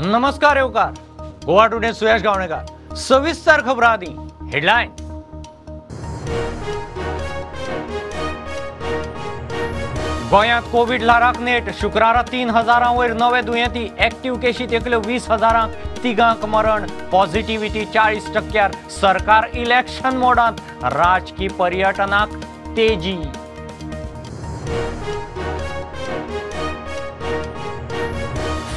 नमस्कार येवकार गोवा टुडे सुयश गावणेकर सविस्तर खबरां आदी हेडलायन। गोंयांत कोवीड ल्हाराक नेट, शुक्रारा 3000 वयर नवे दुयेंती, एक्टिव्ह केशी तेकल्यो 20,000, तिगांक मरण, पॉझिटिव्हिटी 40%। सरकार इलेक्शन मोडांत, राजकी पर्यटनाक तेजी।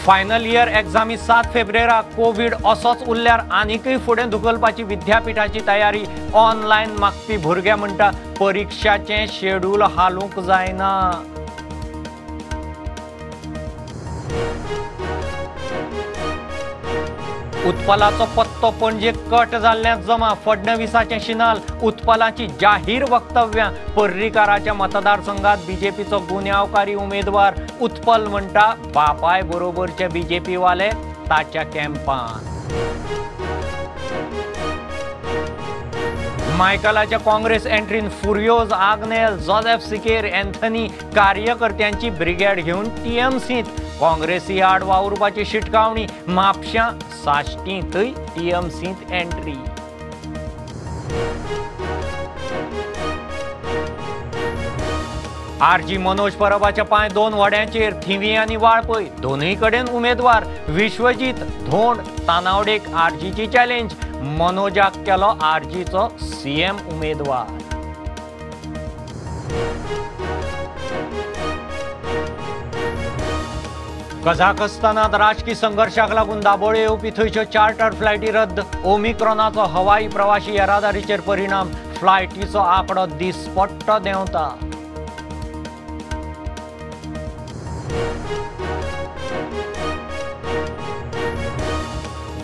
फायनल इयर एग्जामी 7 फेब्रुवाराक कोवीड असोच उरल्यार आनीकय फुडें धुकलपाची विद्यापीठाची तयारी। ऑनलायन मागपी भुरगे म्हणटा परिक्षाचें शेड्यूल हालूंक जायना। उत्पलाचो पत्तो पणजे कट जाल्ल्यान जमा, फडणवीसाचें शिनाल, उत्पलाची जाहीर वक्तव्यां। पर्रीकाराच्या मतदारसंघात बीजेपीचो गुन्यांवकारी उमेदवार उत्पल म्हणटा बापाय बरोबरचे बीजेपी वाले ताच्या कॅम्पान। मायकलाच्या काँग्रेस एंट्रीन फुर्योज आग्नेल, जोसेफ सिकेर, अँथनी कार्यकर्त्यांची ब्रिगेड घेवन टीएमसींत। काँग्रेसी आड वावुरपाची शिटकावणी, म्हापश्यां साश्टींतय टीएमसींत एंट्री। आरजी मनोज परबाच्या पांय 2 व्हड्यांचेर, थिवी आनी वाळपय दोनूय कडेन उमेदवार। विश्वजीत धोंड तानावडेक आरजीची चॅलेंज, मनोजाक केलो आरजीचो सीएम उमेदवार। कझाकस्तानात राजकी संघर्षाक लागून दाबोळे येवपी थंयच्यो चार्टर फ्लायटी रद्द। ओमिक्रॉनाचो हवाई प्रवाशी येरादारीचेर परिणाम, फ्लायटीचो आंकडो दिसपट्टो देंवता।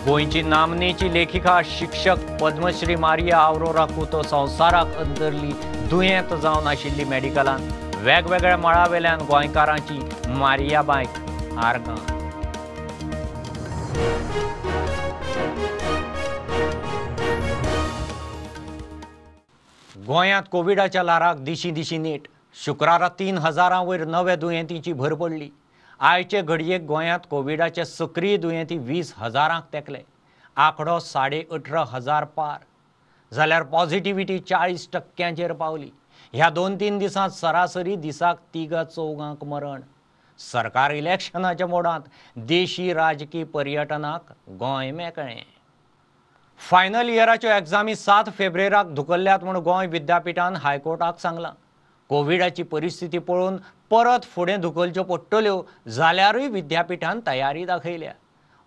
गोंयची नामनेची लेखिका शिक्षक पद्मश्री मारिया आवरोरा कुतो संवसाराक अंतरली। दुयेंत जावन आशिल्ली मेडिकलान। वेगवेगळ्या मळावेल्यान गोंयकारांची मारिया बायक आर्गां। गोंयांत कोविडाच्या ल्हाराक दिशीं दिशीं नेट। शुक्रारा 3000 वयर नव्या दुयेंतींची भर पडली। आयचे घडयेक गोंयांत कोविडाचे सक्रीय दुयेंती 20,000 तेकले, आंकडो 18,500 पार जाल्यार पॉझिटिव्हिटी 40% पावली। ह्या 2-3 दिसांत सरासरी दिसाक 3-4 मरण। सरकार इलेक्शनाच्या मोडांत, देशी राजकी पर्यटनाक गोंय मेकळें। फायनल इयराच्यो एग्जामी 7 फेब्रुवाराक धुकल्ल्यात म्हूण गोंय विद्यापीठान हायकोर्टाक सांगलां। कोविडाची परिस्थिती पळोवन परत फुडें धुकलच्यो पडटल्यो जाल्यारूय विद्यापीठान तयारी दाखयल्या।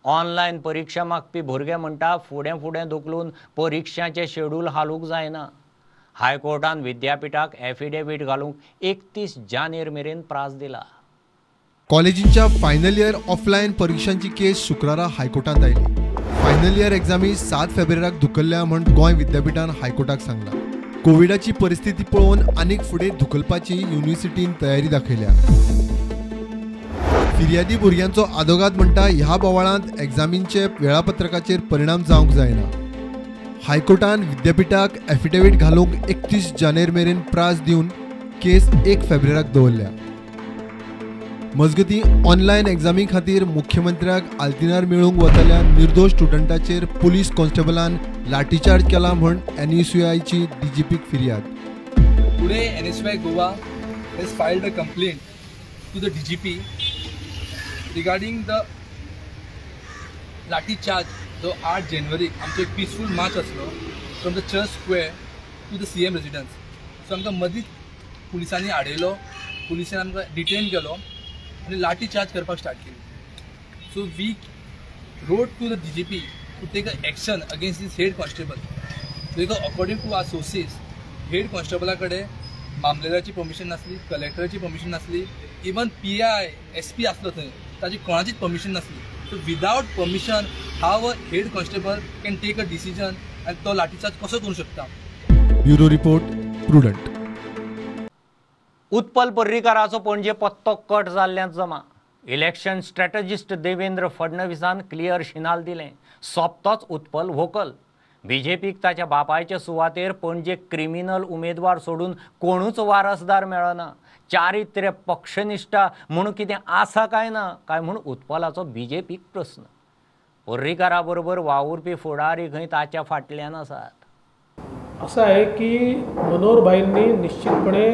ऑनलायन परिक्षा मागपी भुरगे म्हणटा फुडें फुडें धुकलून परिक्षांचें शेड्यूल हालूंक जायना। हायकोर्टान विद्यापीठाक एफिडेवीट घालूंक 31 जानेर मेरेन प्रास दिला। कॉलेजींच्या फायनल इयर ऑफलायन परिक्षांची केस शुक्रारा हायकोर्टांत आयली। फायनल इयर एग्जामी 7 फेब्रुवाराक धुकल्ल्या म्हूण गोंय विद्यापीठान हायकोर्टाक सांगलां। कोविडाची परिस्थिती पळोवन आनीक फुडें धुकलपाची युनिव्हर्सिटीन तयारी दाखयल्या। फिर्यादी भुरग्यांचो आदोगाद म्हणटा ह्या बोवाळांत एग्जामींचे वेळापत्रकाचेर परिणाम जावंक जायना। हायकोर्टान विद्यापीठाक एफिडेवीट घालूंक 31 जानेर मेरेन प्रास दिवन केस 1 फेब्रुवाराक दवरल्या। मजगतीं ऑनलायन एग्जामी खातीर मुख्यमंत्र्याक आल्तिनार मेळूंक वतल्या निर्दोश स्टुडंटाचेर पुलीस कॉन्स्टेबलान लाठीचार्ज केला म्हूण एनएसयूआयची डीजीपीक फिर्याद। Today NSUI Goa has filed a complaint to the DGP regarding the lathi charge जो 8 जानेवारीक आमचो एक पीसफूल मार्च आसलो from the church square to the CM residence. So आमकां मदींच पुलिसांनी आडयलो, पुलिसांनी आमकां डिटेन केलो आनी लाठी चार्ज करपाक स्टार्ट केली। So we wrote to the DGP to take a action against this head constable because according to our sources head कॉन्स्टेबला कडेन मामलेदाराची परमिशन नासली, कलेक्टराची परमिशन नासली, इवन PI SP आसलो थंय ताची कोणाचीच परमिशन नासली। So without permission how a head constable can take a decision आनी तो लाठीचार्ज कसो करूंक शकता। Bureau report, Prudent. Utpal पर्रीकाराचो Panaji पत्तो कट जाल्ल्यान जमा। इलेक्शन स्ट्रॅटजिस्ट देवेंद्र फडणवीसान क्लियर शिनाल दिलें, सोपतोच उत्पल व्होकल। बीजेपीक ताच्या बापायचे सुवातेर पणजे क्रिमिनल उमेदवार सोडून कोणूच वारसदार मेळना। चारित्र्य पक्षनिष्ठा म्हूण कितें आसा काय ना काय म्हूण उत्पलाचो बीजेपीक प्रस्न। पर्रीकारा बरोबर वावुरपी फुडारी खंय ताच्या फाटल्यान आसात. असं आहे की मनोहरभाईंनी निश्चितपणे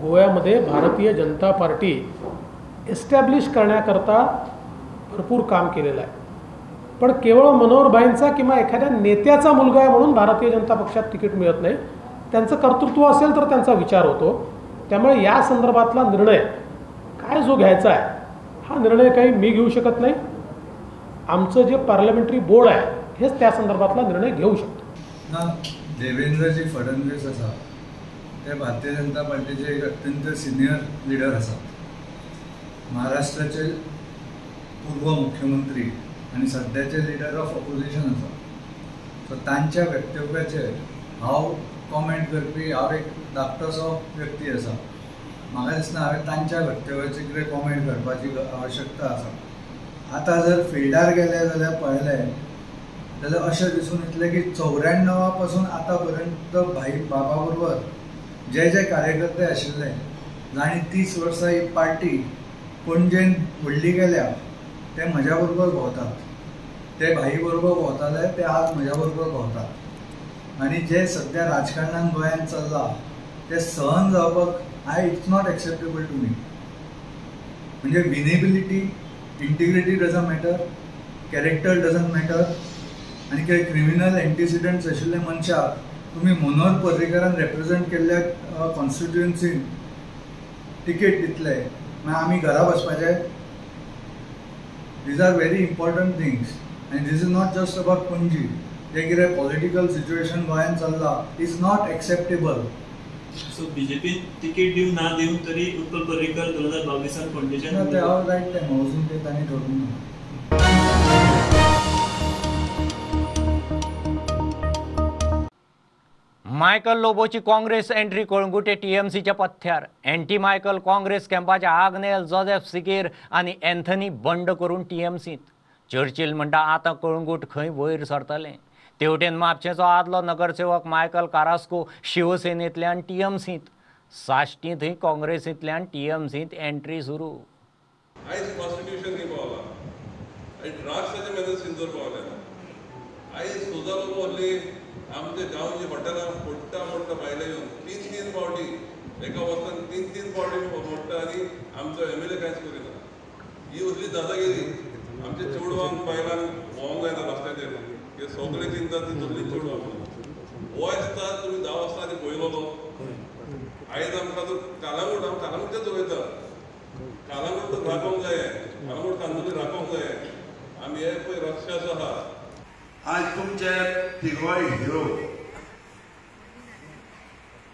गोव्यामध्ये भारतीय जनता पार्टी एस्टॅब्लिश करण्याकरता भरपूर काम केलेलं आहे. पण केवळ मनोहरभाईंचा किंवा एखाद्या नेत्याचा मुलगा आहे म्हणून भारतीय जनता पक्षात तिकीट मिळत नाही. त्यांचं कर्तृत्व असेल तर त्यांचा विचार होतो. त्यामुळे या संदर्भातला निर्णय काय जो घ्यायचा आहे हा निर्णय काही मी घेऊ शकत नाही. आमचं जे पार्लमेंटरी बोर्ड आहे हेच त्या संदर्भातला निर्णय घेऊ शकतो. ना देवेंद्रजी फडणवीस आसा ते भारतीय जनता पार्टीचे एक अत्यंत सिनियर लिडर आसात. महाराष्ट्राचे पूर्व मुख्यमंत्री आनी सद्याचे लिडर ऑफ ऑपोजिशन आसा. सो तांच्या वक्तव्याचेर हांव कॉमेंट करपी हांव एक धाकटोसो व्यक्ती आसा. म्हाका दिसना हांवें तांच्या वक्तव्याचेर कितें कॉमेंट करपाची आवश्यकता आसा. आतां जर फिल्डार गेले जाल्यार पळयलें जाल्यार अशें दिसून येतलें की 94 पासून आतां पर्यंत भाई बाबा बरोबर जे जे कार्यकर्ते आशिल्ले जांणी 30 वर्सां ही पार्टी पणजेन व्हडली केल्या ते म्हज्या बरोबर भोंवतात. ते भाई बरोबर भोंवताले ते आज म्हज्या बरोबर भोंवतात. आनी जे सद्या राजकारणान गोंयांत चल्लां तें सहन जावपाक I it's not acceptable to me. म्हणजे winnability, integrity doesn't matter, character doesn't matter. आनी कितें क्रिमिनल एंटिसिडंट्स आशिल्ले मनशाक तुमी मनोहर पर्रीकारान रेप्रेझेंट केल्ल्या कॉन्स्टिट्युएन्सीन तिकेट दितले मागीर आमी घरा बसपाचें? These are very important things आनी this is not just about Panaji. जें कितें पॉलिटिकल सिच्युएशन गोंयांत चल्लां is not acceptable. So BJP ticket दिवन ना दिवन तरी उत्पल पर्रीकर 2022 पणजेच्यान ते हांव रायट टायम अजून ते तांणी ठरोवंक ना. मायकल लोबोची काँग्रेस एंट्री कळंगुटे टीएमसीच्या पथ्यार. एंटी मायकल काँग्रेस कॅम्पाचे आग्नेल जोसेफ सिकेर आनी एन्थनी बंड करून टीएमसींत. चर्चिल म्हणटा आतां कळंगूट खंय वयर सरतलें. तेवटेन म्हापशेंचो आदलो नगरसेवक मायकल कारास्को शिवसेनेंतल्यान टीएमसींत, साश्टी थंय काँग्रेसींतल्यान टीएमसींत एंट्री सुरू. आयज कॉन्स्टिट्युशन खंय पावला, आयज ड्रग्साचे मेजर सिंदूर पावले, आयज सोजा लोबो व्हडली आमच्या गांवची हॉटेलां फोडटा मोडटा भायले येवन 3-3 फावटी एका वर्सान 3-3 फावटी मोडटा आनी आमचो एम एल ए कांयच करिना. ही असली दादागिरी आमच्या चेडवांक बायलांक भोंवंक जायना रस्त्याचेर. हे सगळे चिंता ती सगळी चेडवां हो आसता तुमी 10 वर्सां आदी पळयलो. आयज आमकां तो कालांगूट, आम कालांगूटचेच उलयता, कालांगूट राखोवंक जाय, कालांगूट कांदोली राखोवंक जाय. आमी हे पळय रक्षास आहा. आज तुमचे तिगोय हिरो,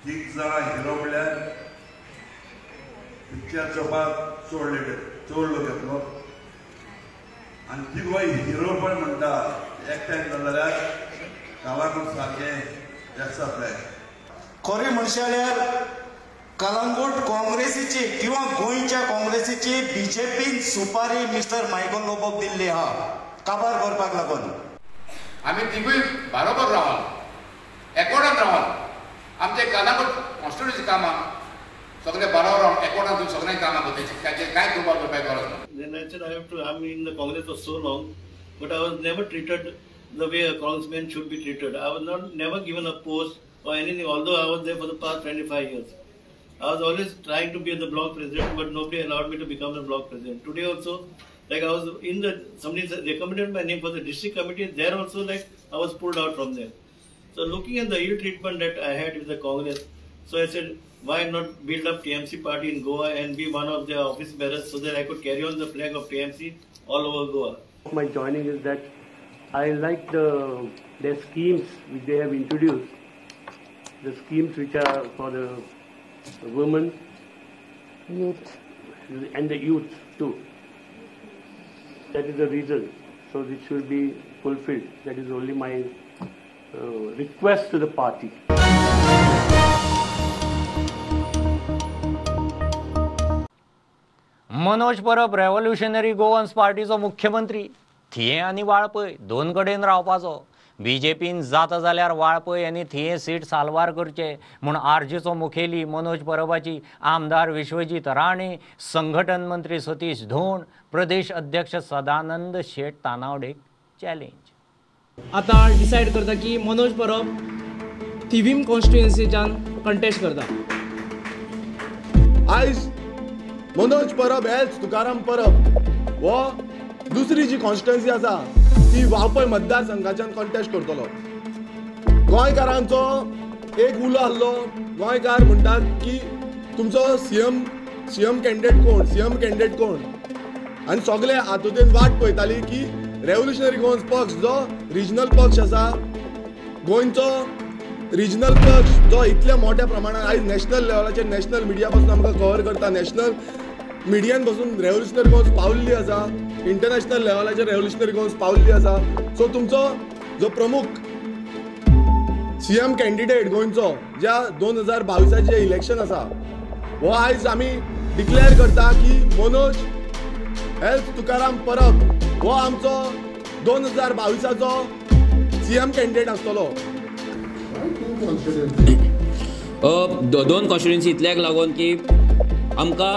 तीग जाणां हिरो म्हणल्यार पिक्चर चोवपाक चड लोक येतलो आनी तिगोय हिरो पण म्हणटा एकठांय जालो जाल्यार कालांगूट सारकें जास्त जातलें. खरें म्हणशात जाल्यार कलंगूट काँग्रेसीची किंवा गोंयच्या काँग्रेसीची बीजेपीन सुपारी मिस्टर मायकल लोबोक दिल्ली आहा काबार करपाक लागून. आमी तिगूय बरोबर रावन एकवटान रावन आमचे कलंगूट कॉन्स्टिट्युएन्सी कामां सगळे बरोबर रावन एकवटान सगळ्यांनी कामां करता, ताचेर कांय दुबाव करपाक गरज ना. Then I said I have to, I'm in the Congress for so long, but I was never treated the way a Congressman should be treated. I was not never given a post or anything, although I was there for the past 25 years. I was always trying to be the block president, but nobody allowed me to become the block president. Today also, like I was in the, somebody recommended my name for the district committee, there also like I was pulled out from there. So looking at the ill treatment that I had with the Congress, so I said, why not build up TMC party in Goa and be one of their office bearers so that I could carry on the flag of TMC all over Goa. My joining is that I like their schemes which they have introduced, the schemes which are for the women, youth, and the youth too. That is the reason. So this should be fulfilled. That is only my request to the party. Manoj Parab revolutionary Goans पार्टीचो मुख्यमंत्री थिये आनी वाळपय दोन कडेन रावपाचो. बीजेपीन जाता जाल्यार वाळपय आनी थिये सीट साल्वार करचे म्हूण आरजीचो मुखेली मनोज परबाची आमदार विश्वजीत राणे, संघटन मंत्री सतीश धोंड, प्रदेश अध्यक्ष सदानंद शेट तानावडेक चॅलेंज. आतां डिसायड करता की मनोज परब थिवीम कॉन्स्टिट्युएन्सीच्यान कंटेस्ट करता. आयज मनोज परब एल्स तुकाराम परब हो दुसरी जी कॉन्स्टिट्युएन्सी आसा ती वाळपय मतदारसंघाच्यान कॉन्टेस्ट करतलो. गोंयकारांचो एक उलो आहलो, गोंयकार म्हणटात की तुमचो सीएम कॅन्डिडेट कोण, सीएम कॅन्डिडेट कोण, आनी सगळे हातूंतल्यान वाट पळयताली की रेव्होल्युशनरी गोवन्स पक्ष जो रिजनल पक्ष आसा, गोंयचो रिजनल पक्ष जो इतल्या मोठ्या प्रमाणात आयज नॅशनल लेवलाचेर नॅशनल मिडिया पासून आमकां कवर करता, नॅशनल मिडियान पासून रेव्होल्युशनरी गोवन्स पावल्ली आसा, इंटरनॅशनल लेवलाचेर रेव्होल्युशनरी गोवन्स पावल्ली आसा. सो तुमचो जो प्रमुख सीएम कॅन्डिडेट गोंयचो ज्या 2022 जे इलेक्शन आसा हो आयज आमी डिक्लेअर करता की मनोज एल्स तुकाराम परब हो आमचो 2022 सीएम कॅन्डिडेट आसतलो. दोन कॉन्स्टिट्युएन्सी इतल्याक लागून की आमकां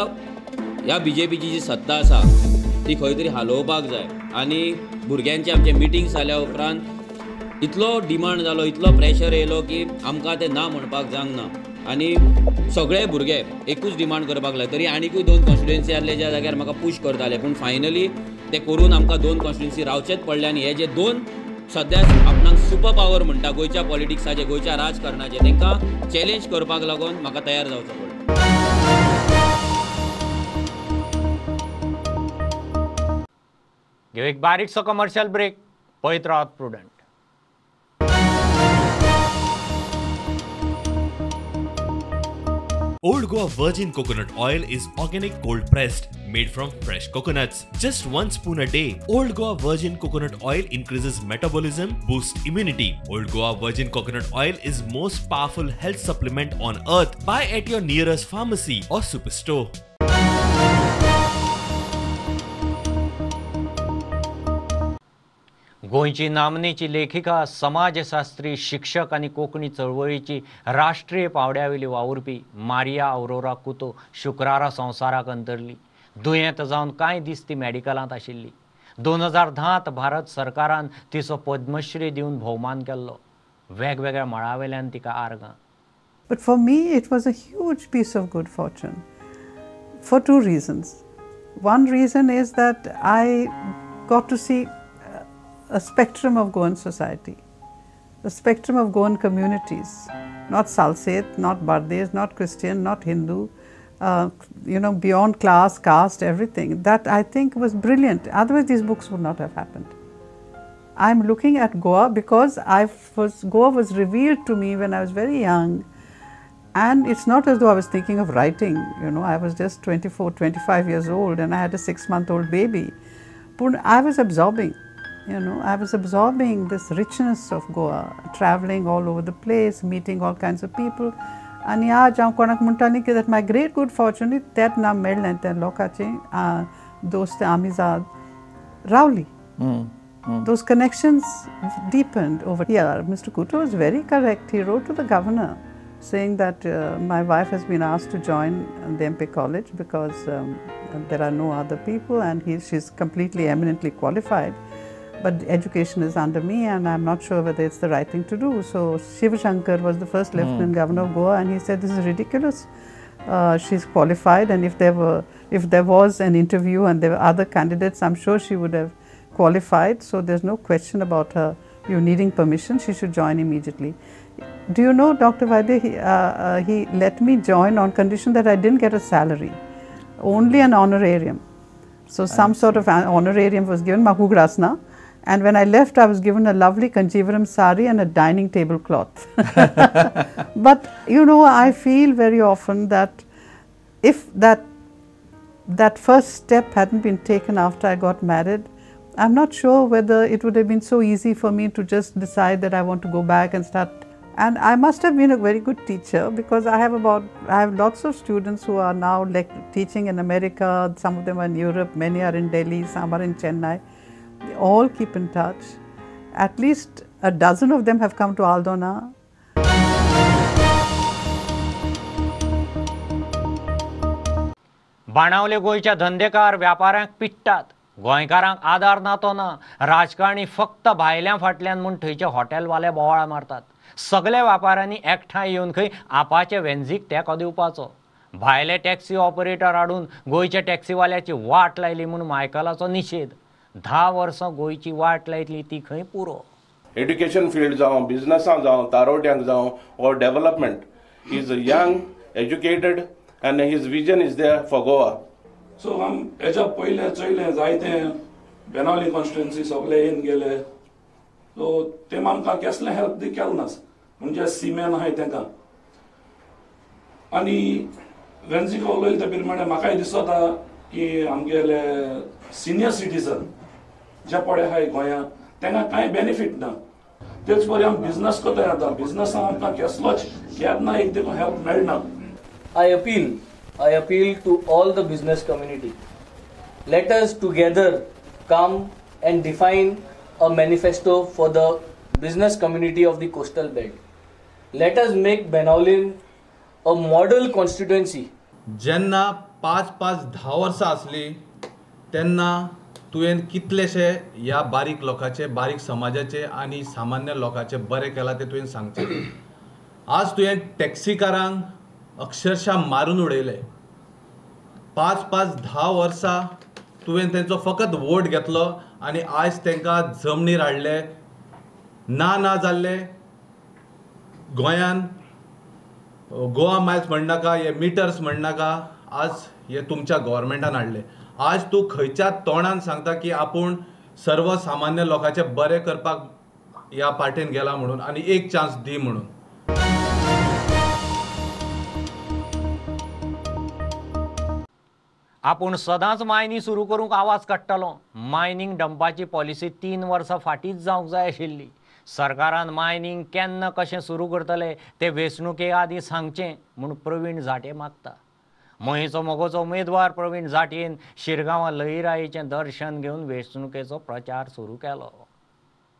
ह्या बीजेपीची जी सत्ता आसा ती खंय तरी हालोवपाक जाय आनी भुरग्यांचे आमचे मिटिंग्स जाल्या उपरांत इतलो डिमांड जालो, इतलो प्रेशर येयलो की आमकां तें ना म्हणपाक जावंक ना आनी सगळे भुरगे एकूच डिमांड करपाक लागले. तरी आनिकूय दोन कॉन्स्टिट्युएन्सी आसले ज्या जाग्यार म्हाका पूश करताले, पूण फायनली ते करून आमकां दोन कॉन्स्टिट्युएन्सी रावचेच पडले. आनी हे जे दोन सद्या आपणाक सुपर पावर म्हणटा गोंयच्या पॉलिटिक्साचे, गोंयच्या राजकारणाचे, तांकां चॅलेंज करपाक लागून म्हाका तयार जावचो पडलो. घेव एक बारीकसो कमर्शियल ब्रेक, पळयत रावात Prudent. Old Goa Virgin Coconut Oil is organic cold pressed, made from fresh coconuts. Just 1 spoon a day. Old Goa Virgin Coconut Oil increases metabolism, boosts immunity. Old Goa Virgin Coconut Oil is most powerful health supplement on earth. Buy at your nearest pharmacy or superstore. गोंयची नामनेची लेखिका, समाजशास्त्री, शिक्षक आनी कोंकणी चळवळीची राष्ट्रीय पांवड्यावेली वावुरपी Maria अवरोरा कुतो शुक्रारा संवसाराक अंतरली. दुयेंत जावन कांय दीस ती मेडिकलांत आशिल्ली. 2010 भारत सरकारान तिचो पद्मश्री दिवन भोवमान केल्लो. वेगवेगळ्या मळावेल्यान तिका आर्गां. But for me it was a huge piece of good fortune for two reasons. One reason is that I got to see a spectrum of Goan society, a spectrum of Goan communities, not Salsette, not Bardes, not Christian, not Hindu, you know, beyond class, caste, everything. That I think was brilliant. Otherwise these books would not have happened. I'm looking at Goa because Goa was revealed to me when I was very young, and it's not as though I was thinking of writing, you know, I was just 24, 25 years old and I had a 6-month-old baby. But I was absorbing. You know, I was absorbing this richness of Goa, traveling all over the place, meeting all kinds of people. And आज हांव कोणाक म्हणटालें की that my great good fortune is that नाम मेळ्ळें त्या लोकांचें दोस्त आमिजाद रावली. Those connections deepened over here. Mr. Couto was very correct. He wrote to the governor saying that my wife has been asked to join the Dhempe College because there are no other people and she's completely eminently qualified. But education is under me and I'm not sure whether it's the right thing to do. So Shiva Shankar was the first Lieutenant Governor of Goa and he said, this is ridiculous. She's qualified, and if there was an interview and there were other candidates, I'm sure she would have qualified. So there's no question about her you needing permission. She should join immediately. Do you know, Dr. Vaidya, he let me join on condition that I didn't get a salary, only an honorarium. So some sort of honorarium was given, Mahugrasna. And when I left, I was given a lovely Kanjivaram sari and a dining tablecloth. But, you know, I feel very often that if that first step hadn't been taken after I got married, I'm not sure whether it would have been so easy for me to just decide that I want to go back and start. And I must have been a very good teacher because I have lots of students who are now teaching in America, some of them are in Europe, many are in Delhi, some are in Chennai. They all keep in touch. At least a dozen of them have come to Aldona. Benaulim गोंयच्या धंदेकार व्यापाऱ्यांक पिडटात. गोंयकारांक आदार ना तो ना, राजकारणी फक्त भायल्या फाटल्यान म्हूण थंयचे हॉटेलवाले बोवाळ मारतात. सगल्या व्यापाऱ्यांनी एकठांय येवन खंय आपाचे वेंझीक तेंको दिवपाचो. भायले टॅक्सी ऑपरेटर हाडून गोंयच्या टॅक्सीवाल्याची वाट लायली म्हूण मायकलाचो निशेध. 10 वर्सां गोंयची वाट लायली ती खंय पुरो. एड्युकेशन फिल्ड जावं, बिजनसां जावं, तारोट्यांक जावं, or development. He is young, educated and his vision is there for Goa. So आम हेच्या पयलें चोयलें जायते बेनावली कॉन्स्टिट्युएन्सी सगळे येवन गेले, सो ते आमकां केसलें हेल्प दी केलें ना, म्हणजे सिमेन आहाय तेंकां. आनी वेन्झिको उलयले ते प्रमाणे म्हाकाय दिसता की आमगेले सिनियर सिटीजन जे पळय आहाय गोंयांत तेंकां कांय बेनिफीट ना. तेच परी आमी बिजनस करता आतां, बिजनसान आमकां केसलोच केन्ना एक देखून हेल्प मेळना. I appeal to all the business community. Let us together come and define a manifesto for the business community of the coastal belt. Let us make Benaulim a model constituency. जेन्ना 5, 5, 10 वर्सां आसली तेन्ना तुवें कितलेशे ह्या बारीक लोकांचे, बारीक समाजाचे आनी सामान्य लोकांचे बरें केलां तें तुवें सांगचें. आज तुवें टॅक्सीकारांक अक्षरशः मारून उडयले. 5, 5, 10 वर्सां तुवें तेंचो फकत वोट घेतलो आनी आयज तेंकां जमनीर हाडले. ना ना जाल्ले गोंयान गोवा मायल्स म्हणनाका, हे मिटर्स म्हणनाका, आज हे तुमच्या गव्हर्मेंटान हाडले. आज तूं खंयच्या तोंडान सांगता की आपूण सर्वसामान्य लोकांचें बरें करपाक ह्या पार्टेन गेला म्हणून आनी एक चान्स दी म्हणून. आपूण सदांच मायनी सुरू करूंक आवाज काडटलो. मायनींग डंपाची पॉलिसी 3 वर्सां फाटींच जावंक जाय आशिल्ली. सरकारान मायनींग केन्ना कशें सुरू करतले ते वेंचणुके आदीं सांगचें म्हूण प्रवीण झांट्ये मागता. मयेचो मगोचो उमेदवार प्रवीण झांट्येन शिरगांवां लईराईचें दर्शन घेवन वेंचणुकेचो प्रचार सुरू केलो.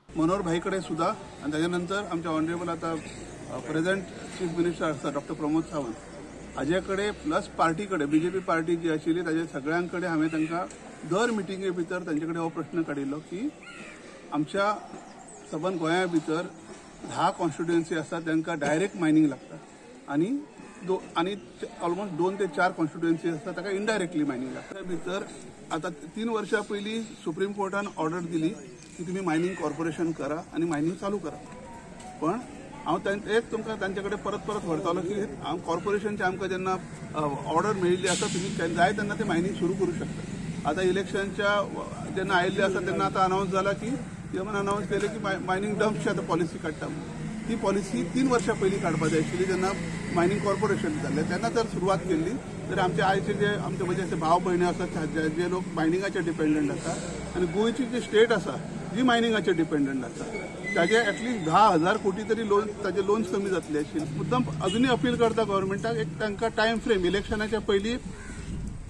मनोहर भाई कडेन सुद्दां आनी ताच्या नंतर आमचे ऑनरेबल आतां प्रेझेंट चीफ मिनिस्टर आसा डॉक्टर प्रमोद सावंत हाजे कडेन प्लस पार्टी कडेन बीजेपी पार्टी जी आशिल्ली ताजे सगळ्यां कडेन हांवें तांकां दर मिटिंगे भितर तांचे कडेन हो प्रश्न काडिल्लो की आमच्या सबंद गोंया भितर 10 कॉन्स्टिट्युएन्सी आसा तांकां डायरेक्ट मायनींग लागता आनी आनी ऑलमोस्ट 2 ते 4 कॉन्स्टिट्युएन्सी आसा ताका इनडायरेक्टली मायनींग लागता. भितर आतां 3 वर्सां पयलीं सुप्रीम कोर्टान ऑर्डर दिली की तुमी मायनींग कॉर्पोरेशन करा आनी मायनींग चालू करा. पण हांव तेच तुमकां तांचे कडेन परत परत व्हरतालो की कॉर्पोरेशनचे आमकां जेन्ना ऑर्डर मेळिल्ली आसा तुमी जाय तेन्ना ते मायनींग सुरू करूं शकता. आतां इलेक्शनच्या जेन्ना आयिल्ले आसा तेन्ना आतां अनावन्स जाला की सीएमान अनावन्स केलें की मायनींग डम्पची आतां पॉलिसी काडटा. ती पॉलिसी 3 वर्सां पयलीं काडपा जाय आशिल्ली जेन्ना मायनींग कॉर्पोरेशन जाल्लें तेन्ना जर सुरवात केल्ली तर आमचे आयचे जे आमचे म्हणजे असे भाव भयणी आसात जे लोक मायनिंगाचेर डिपेंडंट आसा आनी गोंयची जी स्टेट आसा जी मायनिंगाचेर डिपेंडंट आसा ताजे एटलिस्ट 10,000 कोटी तरी लोन ताजे लोन्स कमी जातले आशिल्ले. मुद्दम अजुनूय अपील करता गव्हर्मेंटाक एक तांकां टायम फ्रेम इलेक्शनाच्या पयलीं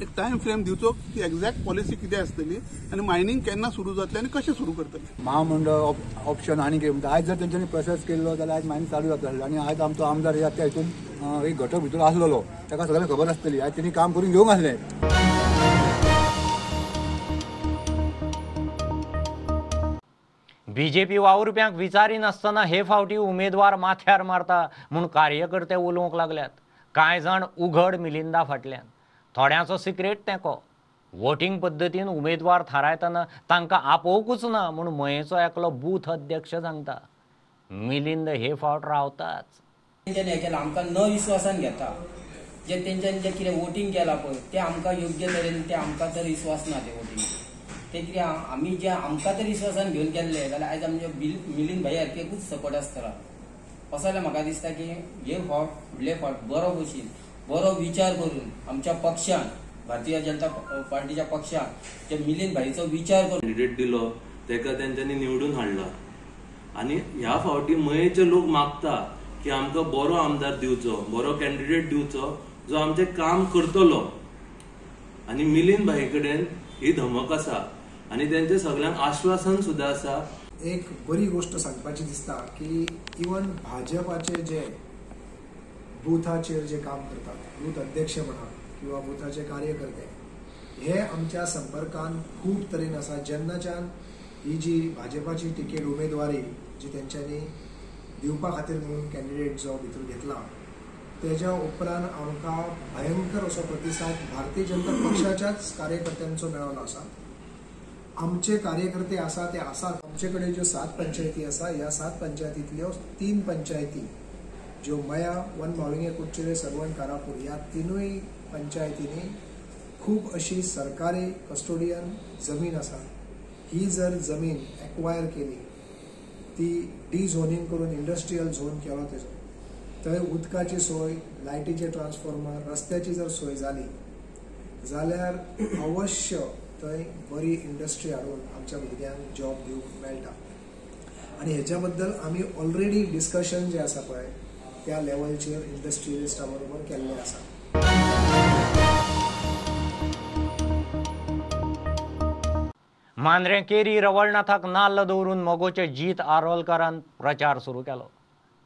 एक टायम फ्रेम दिवचो की एक्झॅक्ट पॉलिसी कितें आसतली आनी मायनींग केन्ना सुरू जातलें आनी कशें सुरू करतले. महामंडळ ऑप्शन आनी कितें म्हणटा आयज जर तेंच्यांनी प्रोसेस केल्लो जाल्यार आयज मायनींग चालू जातलें. आनी आयज आमचो आमदार ह्या त्या हितून एक घटक भितर आसलेलो ताका सगळें खबर आसतली. आयज तेणी काम करून घेवंक आसलें. बीजेपी वावुरप्यांक विचारिनासतना हे फावटी उमेदवार माथ्यार मारता म्हूण कार्यकर्ते उलोवंक लागल्यात. कांय जाण उघड मिलिंदा फाटल्यान, थोड्यांचो सिक्रेट तेंको. वोटींग पद्दतीन उमेदवार थारायतना तांकां आपोवकूच ना म्हूण मयेचो एकलो बूथ अध्यक्ष सांगता. मिलिंद हे फावट रावताच. तेंच्यांनी हें केलां आमकां न विश्वासान घेता जे तेंच्यांनी जें कितें वोटींग केलां पळय तें आमकां योग्य तरेन तें आमकां तर विश्वास ना तें वोटींग तें कितें आमी जे आमकां तर विश्वासान घेवन केल्लें जाल्यार आयज आमचे मिलिंद भाई सारकेकूच सपोर्ट आसतलो. असो जाल्यार म्हाका दिसता की हे फावट फुडले फावट बरो भशेन बरो विचार करून आमच्या पक्षान भारतीय जनता पार्टीच्या पक्षान जे मिलिंद भाईचो विचार करून कॅन्डिडेट दिलो तेका तेंच्यांनी निवडून हाडला. आनी ह्या फावटी मयेचे लोक मागता की आमकां बरो आमदार दिवचो, बरो कॅन्डिडेट दिवचो जो आमचें काम करतलो. आनी मिलिंद भाई कडेन ही धमक आसा आनी तेंचे सगळ्यांक आश्वासन सुद्दां आसा. एक बरी गोष्ट सांगपाची दिसता की इवन भाजपाचे जे बुथाचेर जे काम करतात, बूथ अध्यक्ष म्हणा किंवा बुथाचे कार्यकर्ते, हे आमच्या संपर्कान खूब तरेन आसा. जेन्नाच्यान ही जी भाजपाची तिकेट उमेदवारी जी तेंच्यांनी दिवपा खातीर म्हणून कॅन्डिडेट जो भितर घेतला तेज्या उपरांत आमकां भयंकर असो प्रतिसाद भारतीय जनता पक्षाच्याच कार्यकर्त्यांचो मेळ्ळो आसा. आमचे कार्यकर्ते आसा ते आसात. आमचे कडेन ज्यो 7 पंचायती आसा ह्या 7 पंचायतींतल्यो 3 पंचायती ज्यो मया, वन माविंगे, कुडचडे, सर्वण, कारापूर ह्या 3 पंचायतींनी खूब अशी सरकारी कस्टोडियन जमीन आसा. ही जर जमीन एक्वायर केली, ती डिझोनिंग करून इंडस्ट्रियल झोन केलो तेजो, थंय उदकाची सोय, लायटीचे ट्रान्सफॉर्मर, रस्त्याची जर सोय जाली जाल्यार अवश्य थंय बरी इंडस्ट्री हाडून आमच्या भुरग्यांक जॉब दिवंक मेळटा. आनी हेच्या बद्दल आमी ऑलरेडी डिस्कशन जें आसा पळय त्या लेवलचेर इंडस्ट्रियलिस्टा बरोबर केल्लें आसा. मांद्रें केरी रवळनाथाक नाल्ल दवरून मगोचे जीत आरोलकारान प्रचार सुरू केलो.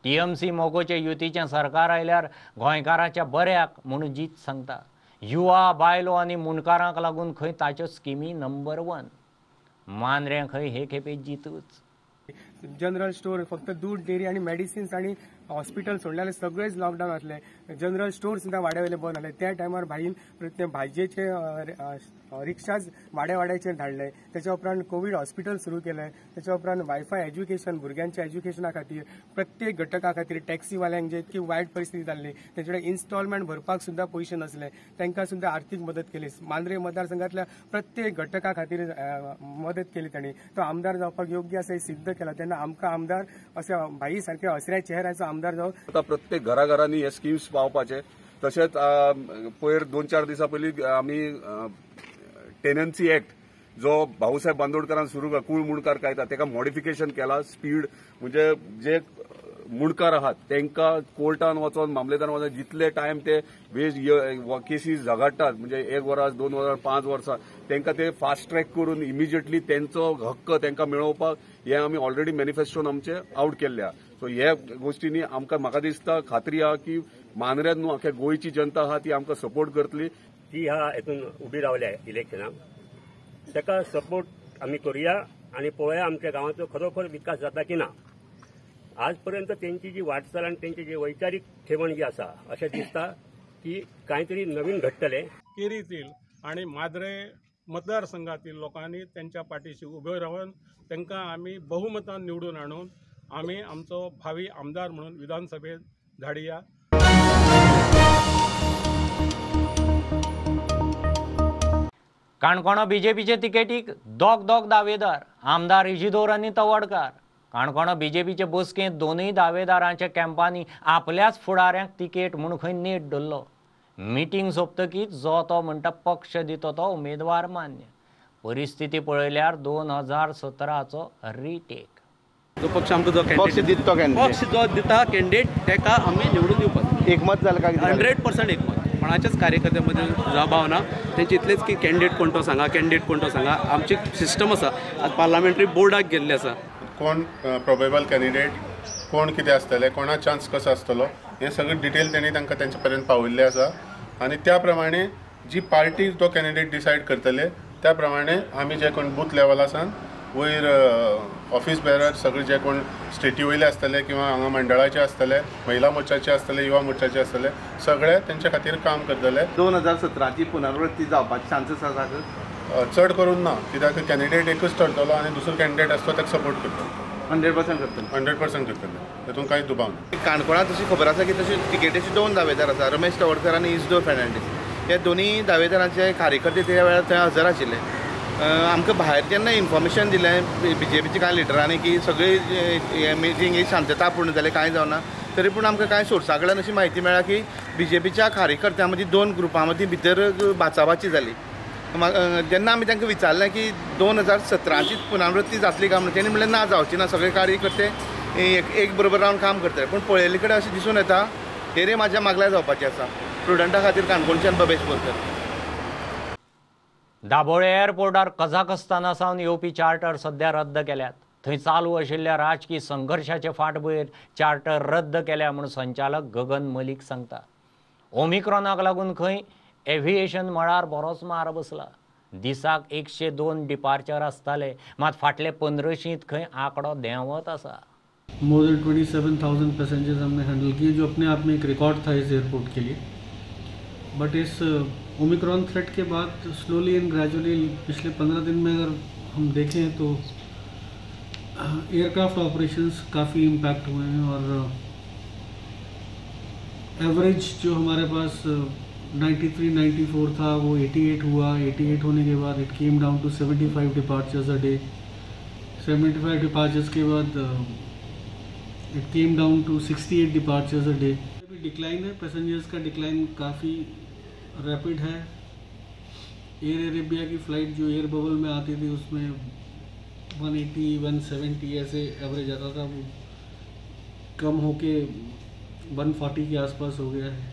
टीएमसी मगोचे युतीचें सरकार आयल्यार गोंयकाराच्या बऱ्याक म्हूण जीत सांगता. युवा, बायलो आनी मुंडकारांक लागून खंय ताच्यो स्किमी नंबर 1. मांद्रें खंय हे खेपे जितूच. जनरल स्टोर फक्त दूध, डेअरी आनी मेडिसिन्स आनी हॉस्पिटल सोडल्यार सगळेच लॉकडावन आसले. जनरल स्टोर सुद्दां वाड्या वयले बंद आसले. त्या टायमार भाईन भाजयेचे रिक्षाच वाड्या वाड्याचेर धाडले. त्याच्या उपरांत कोवीड हॉस्पिटल सुरू केलें. त्याच्या उपरांत वायफाय एज्युकेशन भुरग्यांच्या एज्युकेशना खातीर प्रत्येक घटका खातीर टॅक्सीवाल्यांक जे इतकी वायट परिस्थिती जाल्ली तेंचे कडेन इन्स्टॉलमेंट भरपाक सुद्दां पयशे नासले तांकां सुद्दां आर्थीक मदत केली. मांद्रे मतदारसंघातल्या प्रत्येक घटका खातीर मदत केली तांणी. तो आमदार जावपाक योग्य आसा हें सिद्ध केलां. तेन्ना आमकां आमदार अशा भाई सारके हसऱ्या चेहऱ्याचो आमदार जावं. आतां प्रत्येक घराघरांनी हे स्किम्स पावपाचे. तशेंच पयर 2-4 दिसां पयलीं आमी टेनन्सी एक्ट जो भाऊसाहेब बांदोडकरान सुरू कूळ मुंडकार कायदा ताका मॉडिफिकेशन केला. स्पीड म्हणजे जे मुंडकार आहात तांकां कोर्टान वचोन मामलेदारान वचोन जितले टायम ते वेज केसीस झगडटात म्हणजे 1 वरां, 2 वरां, 5 वर्सां तांकां ते फास्ट ट्रॅक करून इमिजिएटली तेंचो हक्क तांकां मेळोवपाक हे आमी ऑलरेडी मॅनिफेस्टोन आमचे आवट केल्ले आहा. सो ह्या गोष्टींनी आमकां म्हाका दिसता खात्री आहा की मांद्र्यान न्हू आख्या गोंयची जनता आहा ती आमकां सपोर्ट करतली. ती ह्या हेतून उबी रावल्या इलेक्शनाक ताका सपोर्ट आमी करुया आनी पळोवया आमच्या गांवाचो खरोखर विकास जाता की ना. आज पर्यंत तेंची जी वाटचाल आनी तेंची जी वैचारीक ठेवण जी आसा अशें दिसता की कांय तरी नवीन घडटलें. केरीतील आणि माद्रे मतदारसंघातील लोकांनी त्यांच्या पाठीशी उभे रावन तांकां आमी बहुमतान निवडून हाडून आमी आमचो भावी आमदार म्हणून विधानसभेत धाडया. काणकोणा बीजेपीचे तिकेटीक दोग दोग दावेदार, आमदार इजिदोर आनी तवडकार. काणकोणा बीजेपीचे बसकेंत दोनूय दावेदारांच्या कॅम्पांनी आपल्याच फुडाऱ्यांक तिकेट म्हूण खंय नेट धरलो. मिटींग सोंपतकीच जो तो म्हणटा पक्ष दितो तो उमेदवार मान्य. परिस्थिती पळयल्यार 2017चो रिटेक. जो पक्ष आमकां जो पक्ष दिता पक्ष जो दिता कॅन्डिडेट ताका आमी निवडून दिवपाक. एकमत जालें काय? 100% एकमत. कोणाच्याच कार्यकर्त्यां मदीं दुबाव ना. तेंचे इतलेंच की कॅन्डिडेट कोण तो सांगा, कॅन्डिडेट कोण तो सांगा. आमची सिस्टम आसा, आतां पार्लामेंटरी बोर्डाक गेल्ले आसा. कोण प्रोबेबल कॅन्डिडेट, कोण कितें आसतलें, कोणा चान्स कसो आसतलो हें सगळें डिटेल तेणी तांकां तेंचे पर्यंत पावयल्लें आसा. आनी त्या प्रमाणे जी पार्टी तो कॅन्डिडेट डिसायड करतले त्या प्रमाणे आमी जे कोण बूथ लेवला सावन वयर ऑफिस बेरर सगळे जे कोण स्टेटी वयले आसतले किंवा हांगा मंडळाचे आसतले, महिला मोर्चाचे आसतले, युवा मोर्चाचे आसतले, सगळे तेंच्या खातीर काम करतले. 2017ची पुनरावृत्ती जावपाची चान्सीस आसा? चड करून ना, कित्याक कॅन्डिडेट एकूच ठरतलो आनी दुसरो कॅन्डिडेट आसतो ताका सपोर्ट करतलो. 100% करतले. 100% करतले, तातूंत कांय दुबाव ना. काणकोणांत तशी खबर आसा की तशी तिकेटीचे 2 दावेदार आसा, रमेश तवडकर आनी इजदोर फेर्नांडीस. ह्या दोनूय दावेदारांचे कार्यकर्ते त्या वेळार थंय हजर आशिल्ले. आमकां भायर जेन्ना इन्फॉर्मेशन दिलें बीजेपीच्या कांय लिडरांनी की सगळी मिटींग ही शांततापूर्ण जालें, कांय जावना, तरी पूण आमकां कांय सोर्सा कडल्यान अशी म्हायती मेळ्ळा की बीजेपीच्या कार्यकर्त्यां मदीं 2 ग्रुपां मदीं भितर बाचाबाची जाली. जेन्ना आमी तांकां विचारलें की 2017ची पुनरावृत्ती जातली काय म्हणून, तेणी म्हणलें ना, जावची ना, सगळे कार्यकर्ते एक बरोबर रावन काम करतले. पूण पळयल्ले कडेन अशें दिसून येता हेरे म्हाज्या मागल्या जावपाची आसा. प्रुडंटा खातीर काणकोणच्यान बबेश बोरकर. दाबोळे एअरपोर्टार कझाकस्ताना सावन येवपी चार्टर सध्या रद्द केल्यात. थंय चालू आशिल्ल्या राजकी संघर्शाचे फाटभुंयेर चार्टर रद्द केल्या म्हूण संचालक गगन मलिक सांगता. ओमिक्रॉनाक लागून खंय एव्हिएशन मळार बरोच मार बसला. दिसाक 102 डिपार्चर आसताले, मात फाटले 15शींत खंय आंकडो देंवत आसा. मोर देन 27,000 पैसेंजर्स हमने हैंडल किए, जो अपने आप में एक रिकॉर्ड था इस एयरपोर्ट के लिए. But is Omicron threat K बाद स्लोली एंड ग्रेजुअली पिछले 15 दिन में अगर हम देखें तो एयरक्राफ्ट ऑपरेशंस काफ़ी इम्पैक्ट हुए हैं और एवरेज जो हमारे पास 93-94 था वो 88 हुआ. 88 होने के बाद it came down to 75 departures a day. 75 departures K बाद it came down to 68 departures a day. अभी डिक्लाइन है, पैसेंजर्स का डिक्लाइन काफ़ी रैपिड है. एयर अरेबिया की फ़्लाइट जो एयर बबल में आती थी उसमें 180 170 ऐसे एवरेज आता था, वो कम होके 140 के आसपास हो गया है.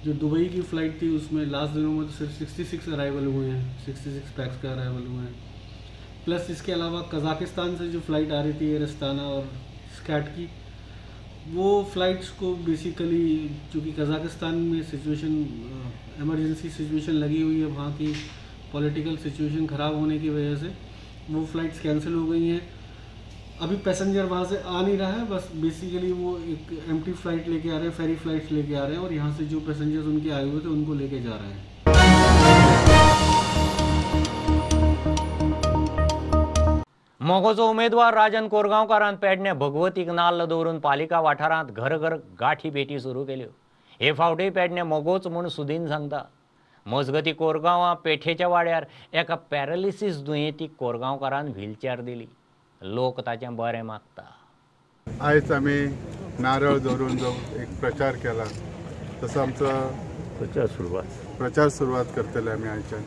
जो दुबई की फ़्लाइट थी उसमें लास्ट दिनों में तो सिर्फ 66 अराइवल हुए हैं, 66 पैक्स का अराइवल हुए हैं. प्लस इसके अलावा कज़ाकिस्तान से जो फ़्लाइट आ रही थी एयर अस्ताना और स्कैट की, वो फ़्लाइट्स को बेसिकली चूँकि कज़ाकिस्तान में सिचुएशन इमरजेंसी सिचुएशन लगी हुई है, वहाँ की पॉलिटिकल सिचुएशन ख़राब होने की वजह से वो फ़्लाइट्स कैंसिल हो गई हैं. अभी पैसेंजर वहाँ से आ नहीं रहा है, बस बेसिकली वो एक एम्प्टी फ़्लाइट लेके आ रहे हैं, फेरी फ़्लाइट्स लेके आ रहे हैं और यहाँ से जो पैसेंजर्स उनके आए हुए थे उनको लेके जा रहे हैं. मगोचो उमेदवार राजन कोरगांवकारान पेडणे भगवतीक नाल्ल दवरून पालिका वाठारांत घर घर गाठी भेटी सुरू केल्यो. हे फावटी पेडणे मगोच म्हूण सुदीन सांगता. मजगती कोरगांवां पेठेच्या वाड्यार एका पॅरालिसीस दुयेंतीक कोरगांवकारान व्हीलचॅर दिली. लोक ताचें बरें मागता. आयज आमी नारळ दवरून जो एक प्रचार केला तसो आमचो प्रचार सुरवात करतले आमी आयच्यान.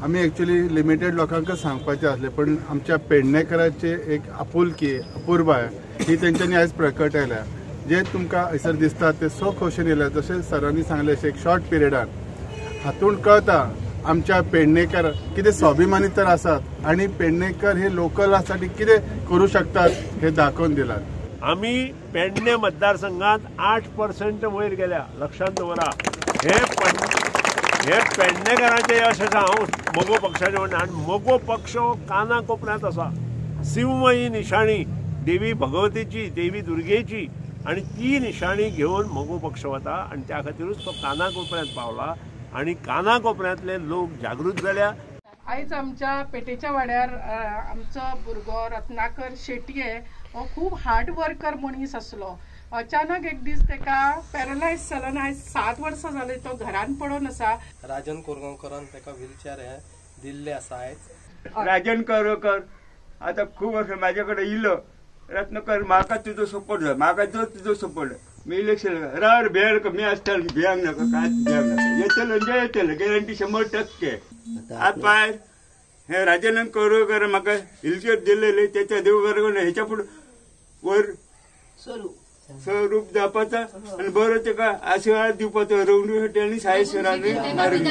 आमी एक्चुअली लिमिटेड लोकांक सांगपाचें आसलें, पण आमच्या पेडणेकरांची एक आपुलकी अपुरबाय ही तेंच्यांनी आयज प्रकटायल्या. जे तुमकां हयसर दिसता ते सो खोशेन येयल्या, जशें सरांनी सांगलें अशें एक शॉर्ट पिरियडान हातूंत कळता आमच्या पेडणेकर कितें स्वाभिमानी तर आसात आनी पेडणेकर हे लोकला साठी कितें करूं शकतात हे दाखोवन दिलां. आमी पेडणे मतदारसंघात 8% वयर गेल्या, लक्षांत दवरा. हे पेडणेकरांचें यश आसा. हांव मगो पक्षाचें म्हणटा आनी मगो पक्ष हो काना कोपऱ्यांत आसा. सिंह ही निशाणी देवी भगवतीची, देवी दुर्गेची, आनी ती निशाणी घेवन मगो पक्ष वता आनी त्या खातीरूच तो काना कोपऱ्यांत पावला आनी काना कोपऱ्यांतले लोक जागृत जाल्या. आयज आमच्या पेटेच्या वाड्यार आमचो भुरगो रत्नाकर शेटये हो खूब हार्ड वर्कर मनीस आसलो. अचानक एक दीस तेका पॅरलायज जालो आनी आयज 7 वर्सां जाली तो घरान पडून आसा. राजन कोरगांवकरान तेका व्हीलचेअर हे दिल्ले आसा आयज. राजन कोरगांवकर आतां खूब वर्सां म्हाजे कडेन इलो, रत्नाकर म्हाका तुजो सपोर्ट जाय, म्हाका जो तुजो सपोर्ट, मी इलेक्शन रावर भेळ कमी आसता, भियांक नाका, कांयच भियांक नाका, येतलो म्हणजे येतलो, गॅरंटी 100%. आतां पाय हे राजन कोरगांवकर म्हाका व्हीलचेअर दिल्लेले तेच्या देव बरोबर हेच्या फुडें वयर स्वरूप जावपाचो आनी बरो तेका आशिर्वाद दिवपाचो रवणी आनी साई सरांनी मारून.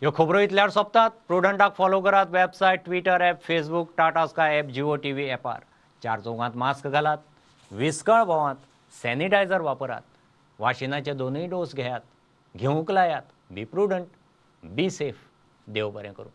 ह्यो खबरो इतल्यार सोंपतात. प्रुडंटाक फॉलो करात website, Twitter app, Facebook, Tata Sky app, Jio TV ऍपार. 4 चौगांत मास्क घालात, विस्कळ भोंवात, सॅनिटायझर वापरात, वाशिनाचे 2 डोस घेयात, घेवंक लायात. बी प्रुडंट, बी सेफ. देव बरें करूं.